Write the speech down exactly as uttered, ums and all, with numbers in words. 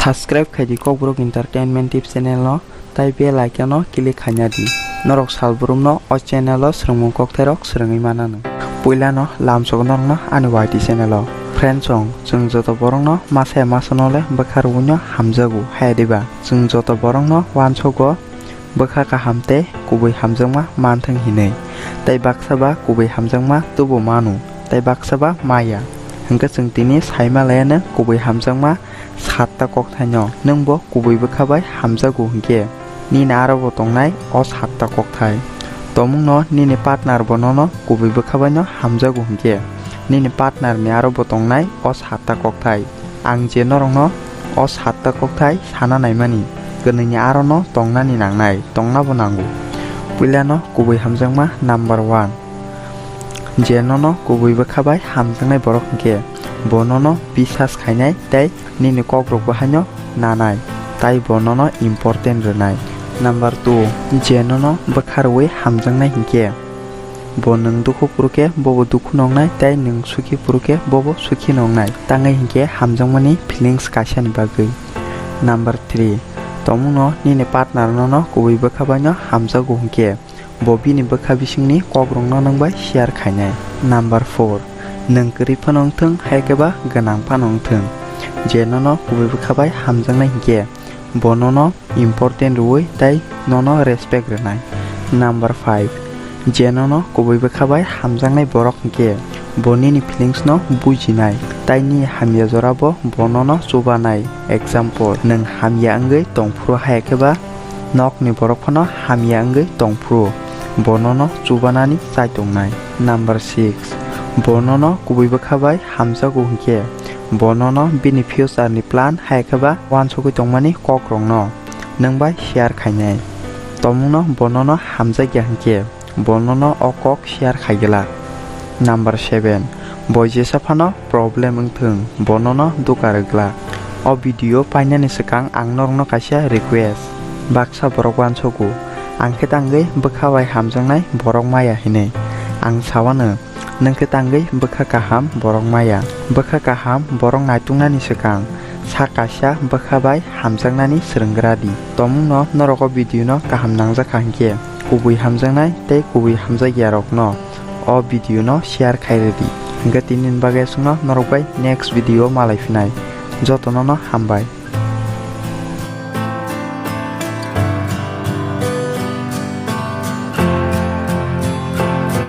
Subscribe khai di Kokborok Entertainment Tip channel no, tai bell icon no click khaina di. Norok salbrum no o channel o swrwngmung kokthairok swrwngwi mananw. Puilano lamsogo norokno ani Y T channel o. Friends song, chwng joto borokno masa ya masa no le bwkha rwui no hamjago, haya diba? Chwng joto borokno uansogo bwkha kaham tei kubui hamjakma manthwng hinwi. Tai baksa ba kubui hamjakma tubu manu, tai baksa ba maya. Hwnkhe chwng tini saima laiyanw kubui hamjakma satta kokthaino. Nwng bo kubui bwkha bai hamjago hwnkhe, nini aro bo tongnai o satta kokthai. Tomungno nini partner bo nono kubui bwkha baino hamjago hwnkhe, nini partner ni aro bo tongnai o satta kokthai. Ang je norokno o satta kokthai sana naimani, kwnwini arono tongnani nangnai, tongna bo nango. Puilano kubui hamjakma number one. Je nono kubui bwkha bai hamjaknai borok hwnkhe, bo nono bisas khainai tei nini kokrok bo haino nanai, tai bo nono important rwnai. Number two, je nono bwkha rwui hamjaknai hwnkhe, bo nwng dukhu phuru khe bobo dukhu nongnai, tei nwng sukhi phuru khe bobo sukhi nongnai, tangwi hinkhe hamjakmani feelings kaisani bagwi. Number three, tomungno nini partner nono kubui bwkha baino hamjago hwnkhe, bo bini bwkha bisingni kokrokno nwng bai share khainai. Number four, nwng kwrwi phano wngthwng, hai khe ba gwnang phano wngthwng, je nono kubui bwkha bai hamjaknai hwnkhe, bo nono important rwui tei nono respect rwnai. Number five, je nono kubui bwkha bai hamjaknai borok hwnkhe, bo nini feelings no bujinai, tai nini hamya jora bo bo nono chubanai. Example, nwng hamya wngwi tongphuru, hai khe ba nokni borok phano hamya wngwi tongphuru, bo nono chubanani chai tongnai. Number six, bo nono kubui bwkha bai hamjago hwnkhe, bo nono bini future ni plan, hai khe ba uansugwi tongmani kokrokno nwng bai share khainai. Tomungno bo nono hamjakya hwnkhe, bo nono o kok share khai glak. Number seven, bo jesa phano problem wngthwng, bo nono duka rwglak. O video painani swkang ang norokno kaisa request. Baksa borok uansugo, ang khe tangwi bwkha bai hamjaknai borok maya hinwi. Ang sawano, nwng khe tangwi bwkha kaham borok maya. Bwkha kaham borok naituknani swkang sa kaisa bwkha bai hamjaknani swrwnggra di. Tomungno norok o video no kaham nangjakha hinkhe, kubui hamjaknai tei kubui hamjakyarokno o video no share khai rwdi. Hinkhe tinini bagwi aswkno, norok bai next video o malai phinai. Jotono no hambai.